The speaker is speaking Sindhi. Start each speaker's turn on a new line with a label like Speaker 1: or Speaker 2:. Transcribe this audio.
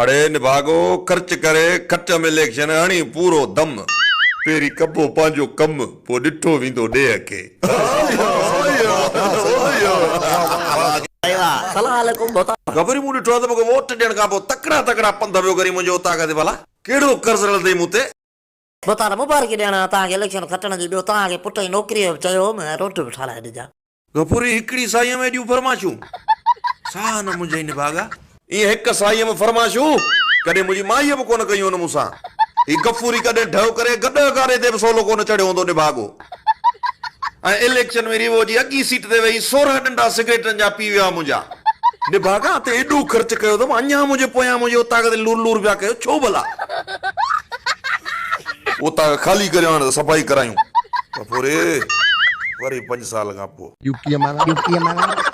Speaker 1: اڙي نڀاڳو خرچ ڪري کٽ ۾ اليڪشن هڻي پورو دم. پهرين ڪبو پنهنجو ڪم پوء ڏٺو ويندو ڏيهه کي. غفوري مون ڏٺو آهي ته مونکي ووٽ ڏيڻ کان پوء تڪڙا تڪڙا پنڌ پيو ڪرين منهنجي اوطاق تي ڀلا ڪهڙو قرض رلندئي مون تي.
Speaker 2: ڀوتار مبارڪي ڏيڻ آيو توهان کي اليڪشن کٽڻ جي ٻيو توهان کي پٽ جي نوڪري جو به چيو هوم ۽ روڊ به ٺاهرائي ڏجان.
Speaker 1: غفوري هڪڙي سائيء ۾ ايڏيون فرمائشون. ساهه نه منهنجي نڀاڳا. ايئن هڪ سائيء ۾ فرمائشون ڪڏهن منهنجي مائيء به ڪونه ڪيون آهن مون سان. هي غفوري ڪڏهن ڍؤ ڪري گڏهه گاڏي تي به سولو ڪونه چڙهيو هوندو نڀاڳو. ۽ اليڪشن ۾ ريوو جي اڳين سيٽ تي ويهي 16 ڏنڊا سگريٽن جا پي ويا منهنجا. نڀاڳا تي ايڏو خرچ ڪيو اٿم اڃا منهنجي پويان منهنجي اوطاق تي لور لور پيا ڪيو ڇو ڀلا. اوطاق خالي ڪريو هاڻ ته صفائي ڪرايون. غفوري وري پنج سال کان پوء.
Speaker 3: يو پي معنيٰ.